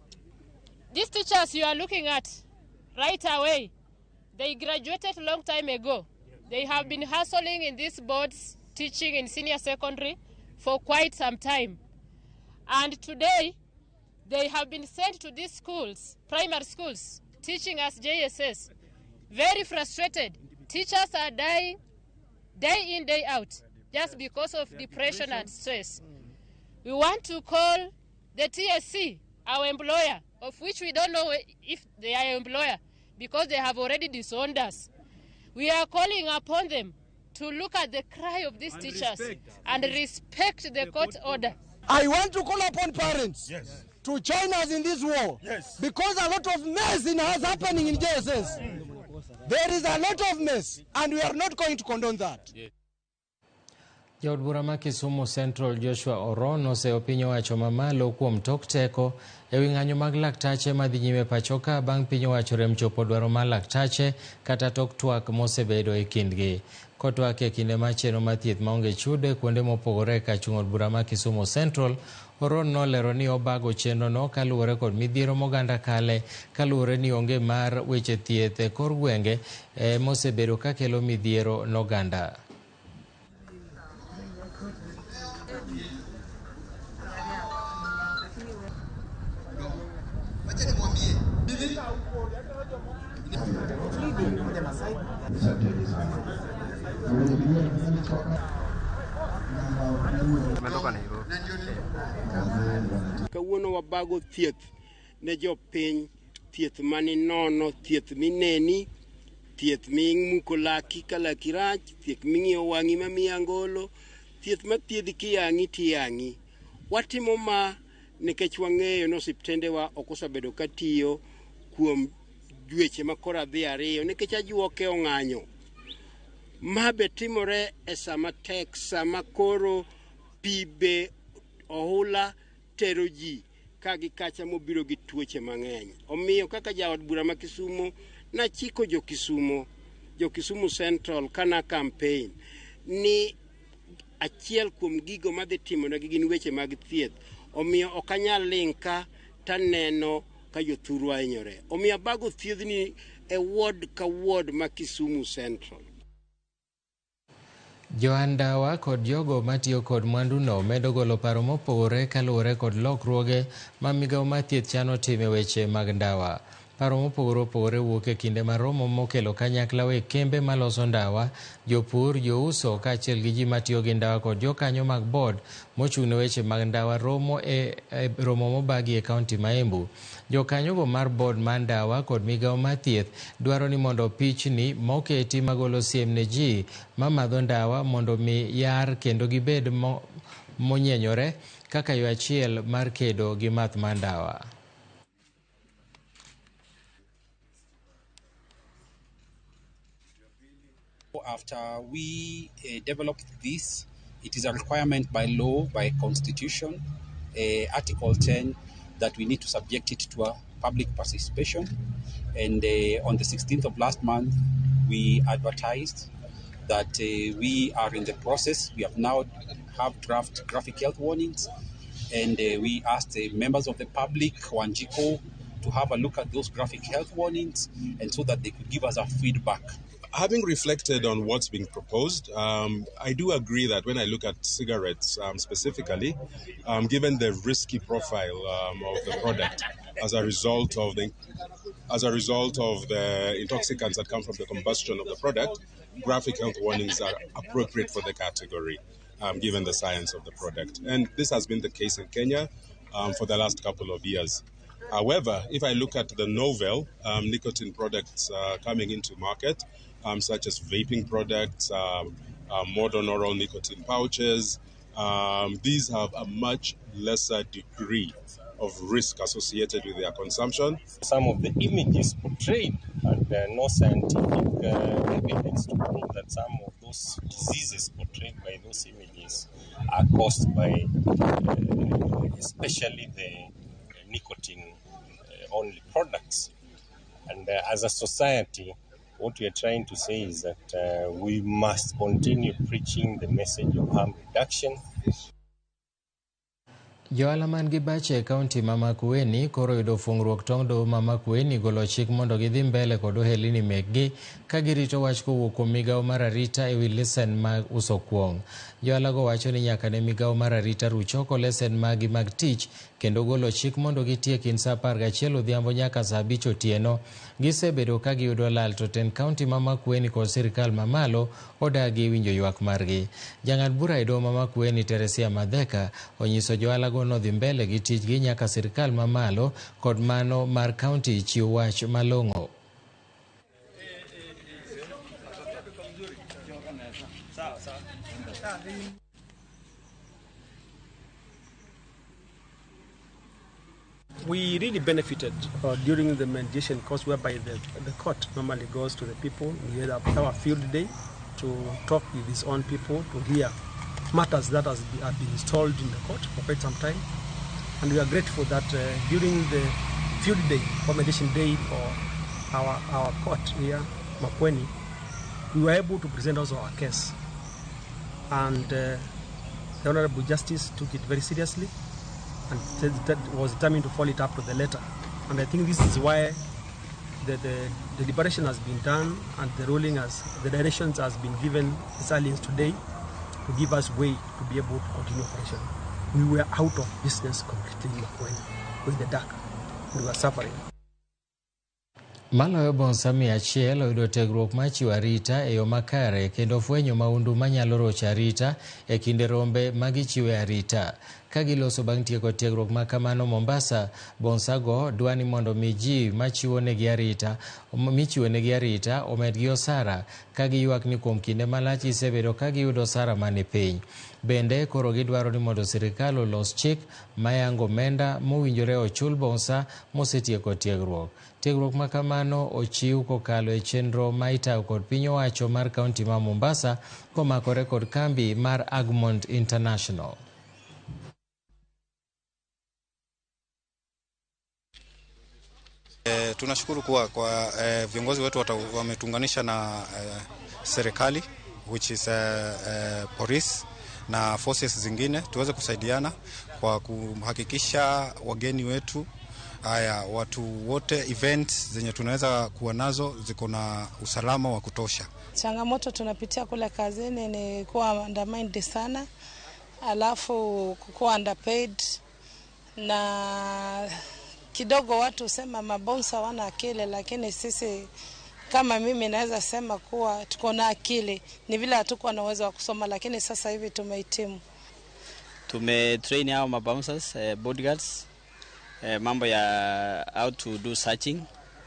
These teachers you are looking at right away, they graduated long time ago. They have been hustling in these boards, teaching in senior secondary for quite some time. And today, they have been sent to these schools, primary schools, teaching as JSS. Very frustrated. Teachers are dying day in, day out, just because of depression and stress. We want to call the TSC, our employer, of which we don't know if they are employer, because they have already disowned us. We are calling upon them to look at the cry of these teachers and respect the court order. I want to call upon parents to join us in this war. Yes. Because a lot of mess is happening in JSS. There is a lot of mess, and we are not going to condone that. Jaod bura ma Kisumu Central Joshua Oron oseyo piny owacho mamalo kuom tok teko ewi ng'anyo mag laktache madhi nyime pacho ka bang' piny owacho rem chopo dwaro mar laktache kata tok twak mosebedo e kindgi. Kotwak e kinde mar chenro mar thieth maonge chudo e kuonde mopogore ka chung' od bura ma Kisumu Central, Oron nolero ni obago chenrono kaluwore kod midhiero moganda kale kaluwore ni onge mar weche thieth e kor gwenge mosebedo kakelo midhiero noganda. Kawuono wabago thieth ne jopiny, thieth maninono, thieth mineni, thieth mimuko laki ka laki rach, thieth ming'iyo wang'i mamiyi angolo, thieth mathiedhi kiyang'i tiyang'i. Watimo ma nikech wang'eyo ni osiptendewa ok osebedo katiyo kuom dweche ma koro adhi ariyo nikech ajuoke ong'anyo. Ma be timore e sama tek, sama koro pi be ohula tero ji ka gi kacha mobiro gi tuoche mang'eny. Omiyo kaka jaod bura ma Kisumu, nachiko jo Kisumu Central kana campaign ni achiel kuom gigo madhi timonegi gin weche mag thieth. Omiyo ok anyal ling' ka taneno ka jothurwa hinyore. Omiyo abago thiedhni e ward ka ward ma Kisumu Central. Joandawa kod jogo matiyo kod mwanduno medo golo paro mopogore kaluwore kod lokruoge ma migawo mar thieth chano timo e weche mag ndawa. Paro mopogore opogore wuok e kinde mar romo mokelo kanyakla weg kembe maloso ndawa, jopur, jouso kaachiel gi ji matiyo gi ndawa kod jokanyo mag board mochung' ne weche mag ndawa romo e romo mobagi e kaunti ma Embu. Jokanyogo mar board mar ndawa kod migawo mar thieth dwaro ni mondo pichni moketi magolo siem ne ji mamadho ndawa mondo mi yar kendo gibed monyenyore kaka yo achiel mar kedo gi math mar ndawa. After we developed this, it is a requirement by law, by constitution, Article 10, that we need to subject it to a public participation. And on the 16th of last month, we advertised that we are in the process. We have now have draft graphic health warnings, and we asked the members of the public, Wanjiku, to have a look at those graphic health warnings, and so that they could give us a feedback. Having reflected on what's being proposed, I do agree that when I look at cigarettes specifically, given the risky profile of the product as a result of the intoxicants that come from the combustion of the product, graphic health warnings are appropriate for the category, given the science of the product. And this has been the case in Kenya for the last couple of years. However, if I look at the novel nicotine products coming into market, such as vaping products, modern oral nicotine pouches, these have a much lesser degree of risk associated with their consumption. Some of the images portrayed, and no scientific evidence to prove that some of those diseases portrayed by those images are caused by especially the nicotine only products. And as a society, what we are trying to say is that we must continue preaching the message of harm reduction. Johala man gi bache e kaunti ma Makueni koro yudo fungruok tong' doho ma Makueni golo chik mondo gidhi mbele kod ohelni mekgi ka girito wach kowuok kuom migawo mar arita ewi lesen mag uso kuong'. Johala go wacho ni nyaka ne migawo mar arita ruch oko lesen magi mag tich kendo golo chik mondo gitie kind saa 11 odhiambo nyaka saa 5 otieno. Gisebedo ka giyudo lal to tend kaunti ma Makueni kod sirikal mamalo odagi winjo ywak margi. Jang'ad bura e doho ma Makueni Teresia Madheka onyiso johala go nodhi mbele gi tijgi nyaka sirikal mamalo kod mano mar kaunti chiw wach malong'o. We really benefited during the mediation course, whereby the court normally goes to the people. We had our field day to talk with his own people, to hear matters that have been installed in the court for quite some time. And we are grateful that during the field day, or mediation day for our court here, Makueni, we were able to present also our case. And the Honorable Justice took it very seriously and was determined to follow it up to the letter. And I think this is why the deliberation has been done and the ruling has, the directions has been given as early as today to give us way to be able to continue operation. We were out of business completely in Makueni, in the dark. We were suffering. Maloyo bonsa 100 oyudo tiegruok mar chiwo arita e yo makare kendo fwenyo maundu manyalo rocho arita e kinde rombe magichiwe arita. Ka giloso bang' tieko tiegruok ma kamano Mombasa, bonsago dwa ni mondo mi ji machiwonegi arita omedgi osara ka giywak ni kuom kinde malach gisebedo ka giyudo osara mani piny. Bende koro gidwaro ni mondo sirikal olos chik mayango omenda mowinjore ochul bonsa mosetieko tiegruok. Tiegruok ma kamano ochiw kokalo e chenro ma itayo kod piny owacho mar kaunti ma Mombasa komakore kod kambi mar Agmont International. Tunashukuru kuwa kwa viongozi wetu wametuunganisha na serikali which is police na forces zingine tuweze kusaidiana kwa kuhakikisha wageni wetu haya watu wote events zenye tunaweza kuwa nazo ziko na usalama wa kutosha. Changamoto tunapitia kule kazini ni kuwa undermined sana, alafu kuwa underpaid na kidogo watu sema mabonsa wana akili, lakini sisi kama mimi naweza sema kuwa tuko na akili, ni vile hatukuwa na uwezo wa kusoma, lakini sasa hivi tumehitimu. Tumetrain hao mabouncers, bodyguards, mambo ya how to do searching,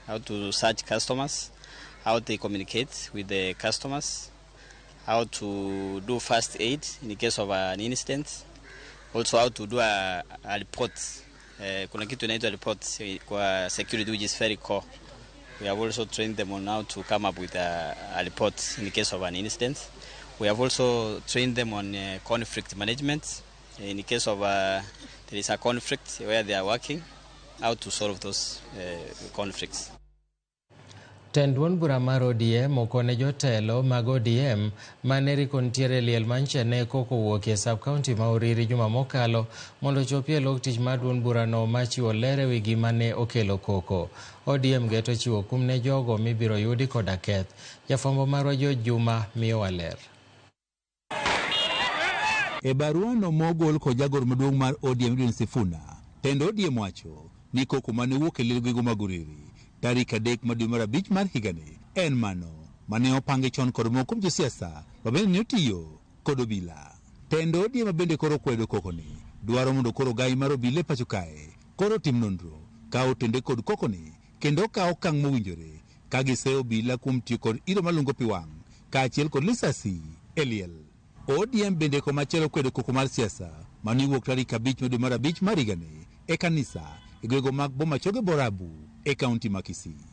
how to search customers, how they communicate with the customers, how to do first aid in case of an incident, also how to do a report. Kuna kitu inaitwa report kwa security which is very core. We have also trained them on how to come up with a report in case of an incident. We have also trained them on conflict management. In case of there is a conflict where they are working, how to solve those conflicts. Tend duond bura mar ODM okone jotelo mag ODM mane riko nitiere liel manche ne koko owuokie e sub county ma Uriri juma mokalo mondo ochopi e lok tich mar duond burano machiwo ler ewi gima ne okelo koko. ODM geto chiwo kum ne jogo mibiro yudi koda keth. Jafwambo marwa George Juma miyowa ler. E baruano mogol kod jagoro maduong' mar ODM Edwin Sifuna, tend ODM wacho ni koko mane owuok e liel gwenge mag Uriri tarik 3 mar dwe mar 5 mar higani en mano mane opangi chon kod moko kuom josiasa mabende ne otiyo kod obila. Tend ODM bende koro kwedo kokoni dwaro mondo koro gai mar obila e pacho kae koro tim nonro ka otende kod kokoni kendo okaw okang' mowinjore ka giseyo obila kuom tiyo kod iro malungo pi wang' kaachiel kod lisasi e liel. ODM bende komachielo kwedo koko mar siasa mane owuok tarik 5 dwe mar 5 mar higani e kanisa e gwenge mag Bomachoge Borabu e kaunti ma Kisii.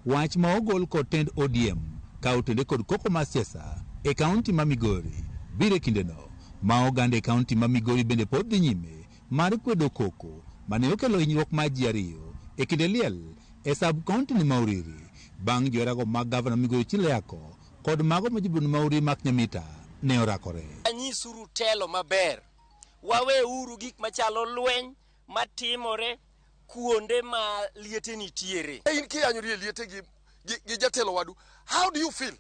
Wach ma ogol kod tend ODM ka otende kod koko mar siasa e kaunti ma Migori biro e kindeno ma oganda e kaunti ma Migori bende pod dhi nyime mar kwedo koko mane okelo hinyruok mar ji 2 e kinde liel e sub kaunti ni ma Uriri bang' joherago mag gavana Migori Chile Ayacko kod mago ma jobund ma Uriri Mark Nyamita ne orakore. Anyisuru telo maber, waweuru gik machalo lweny matimore kuonde ma liete nitiere. In kiyanyori e liete gi jatelo wadu, how do you feel?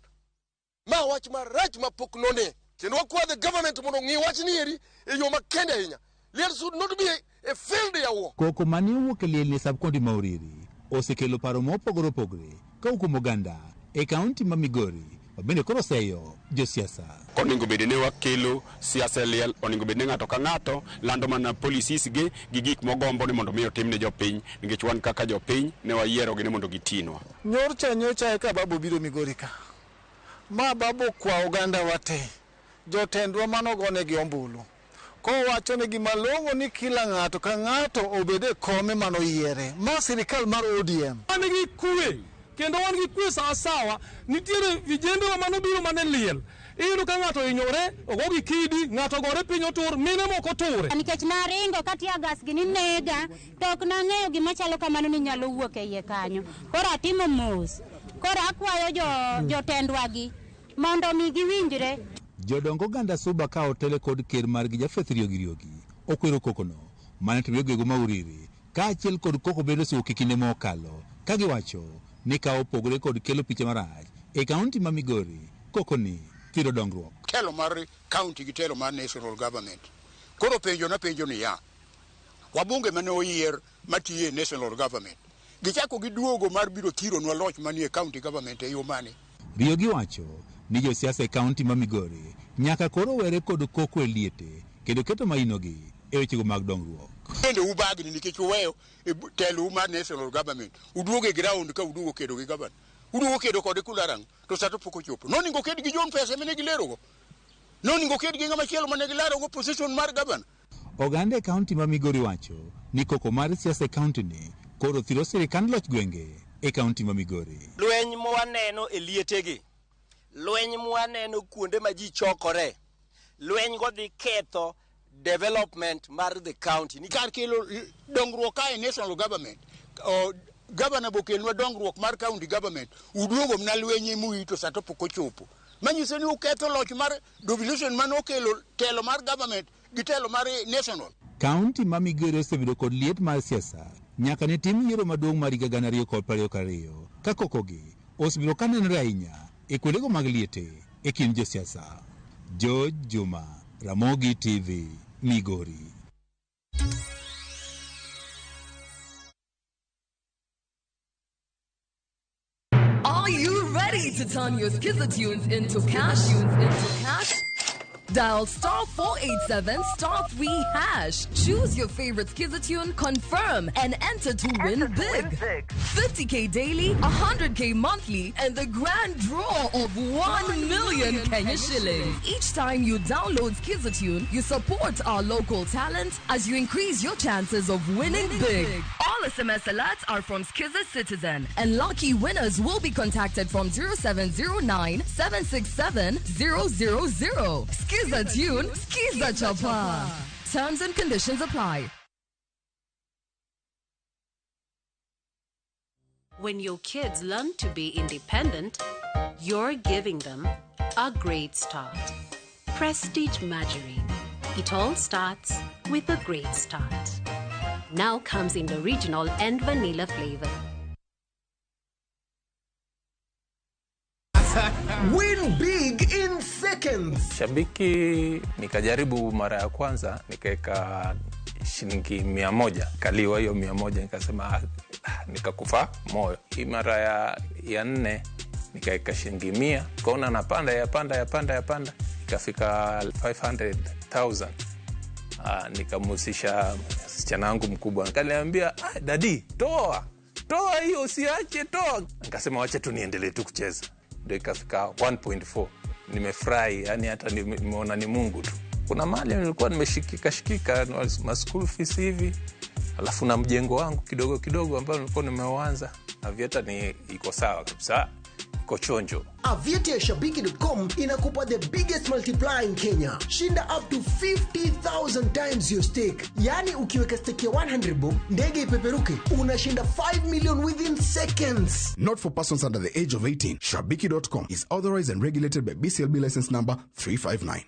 Ma wach marach ma pok none. Kendo wakwa the government mondo ong'i wach ni eri e yo makende ahinya. Liel should not be a field yawo. Koko mane owuok e liel e sub county ma Uriri osekelo paro mopogore opogore ka kuom oganda e kaunti ma Migori mabende koro oseyo josiasa. Onego bed ni wakelo siasa e liel, onego bed ni ng'ato ka ng'ato lando mana policies gi gik mogombo ni mondo mi otim ne jopiny, nikech wan kaka jopiny ne wayierogi ni mondo gitinwa. Nyorcha nyocha eka babu biro Migori ka. Ma babu kwa oganda wate, jotendwa manogonegi ombulu. Kowacho negi malong'o ni kila ng'ato ka ng'ato obed e kome manoyiere. Ma sirikal mar ODM. Wan gi kwe, kendo wan gi kwe sawasawa. Nitiere vijende manobiro mane liel. Iyudo ka ng'ato ohinyore, ogo gi kidi, ng'ato ogore piny otur, mine moko ture. Nikech naringo ka tear gas gi ninega, to ok nang'eyo gima chalo kamano ni nyalo wuok e iye kanyo. Koro atimo mos. Koro akwayo jotendwa gi mondo mi giwinjre. Jodong oganda Suba ka otele kod ker margi Japheth Riogi Riogi okwero kokono mane timore e gwenge ma Uriri kaachiel kod koko bende osewuok e kinde mokalo ka giwacho ni ka opogore kod kelo picha marach e kaunti ma Migori, koko ni thiro dongruok. Telo mar county gi telo mar national government. Koro penjo na penjo niya, wabunge mane oyier matiyo e national government gichako giduogo mar biro thironwa loch manie county government e yo mane? Riogi wacho ni josiasa e kaunti ma Migori nyaka koro were kod koko e liete kendo keto mainogi e wechego mag dongruok. Bende ubagni nikech uweyo e telo mar national government uduogo e ground ka uduogo kedo gi governor, uduogo kedo kode kularang' to sa to pok ochopo. Noningo ked gi John Pesa mane gilerogo, noningo ked gi ng'ama chielo mane gilarogo position mar governor. Oganda e kaunti ma Migori wacho ni koko mar siasa e kaunti ni koro thiro sirikand loch gwenge e kaunti ma Migori. Lweny mwaneno e lietegi, lweny mwaneno kuonde ma ji chokore, lweny go dhi ketho development mar the county. Kar kelo dongruok ka e national government, governor bokelnwa dongruok mar county government, uduogo mana lweny emuito sa to pok ochopo. Manyiso ni uketho loch mar devolution manokelo telo mar government gi telo mar national. Kaunti ma Migori osebedo kod liet mar siasa nyaka ne tim yiero maduong' mar higa 2022 ka kokogi osebedo ka nenore ahinya e kuondego mag liete e kind josiasa. George Juma, Ramogi TV, Migori. Are you ready to turn your Skiza tunes into cash? Into cash? Dial star 487 star 3 hash. Choose your favorite Skiza tune, confirm, and enter to win big. 50k daily, 100k monthly, and the grand draw of 1 million Kenya shillings. Each time you download Skiza tune, you support our local talent as you increase your chances of winning big. All SMS alerts are from Skiza Citizen, and lucky winners will be contacted from 0709 767 000. Skiza tune, Skiza Chapa. Terms and conditions apply. When your kids learn to be independent, you're giving them a great start. Prestige Margarine. It all starts with a great start. Now comes in the original and vanilla flavor. Win big in seconds. Shabiki nikajaribu mara ya kwanza nikaweka shilingi 100, kaliwa hiyo 100, nikasema nikakufa moyo. Hii mara ya nne nikaweka shilingi 100, kaona napanda yapanda yapanda yapanda, ikafika 500,000. Nikamhusisha msichana wangu mkubwa, akaniambia, "Daddy, toa toa hiyo, usiache, toa." Nikasema wacha tu niendelee tu kucheza, ndio ikafika 1.4. Nimefurahi, yani hata nimeona ni Mungu tu. Kuna mahali nilikuwa nimeshikika shikika ma school fees hivi, alafu na mjengo wangu kidogo kidogo ambao nilikuwa nimeuanza. Aviator ni iko sawa kabisa, iko chonjo. Aviator ya Shabiki.com inakupa the biggest multiplier in Kenya. Shinda up to 50,000 times your stake. Yaani ukiweka stake ya 100 bob, ndege ipeperuke, unashinda 5 million within seconds. Not for persons under the age of 18. Shabiki.com is authorized and regulated by BCLB license number 359.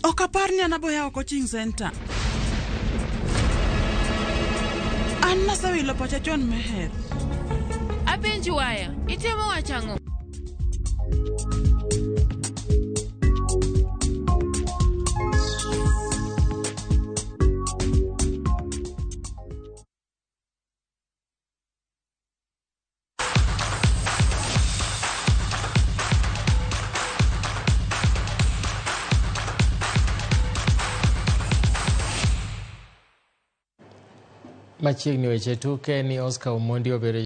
Ok apar ni an aboyawo coaching center. An nasewilo pacha chon meher. Apenji waya, itemo wacho ang'o? Machiegni weche tuke ni Oscar Omondi obedo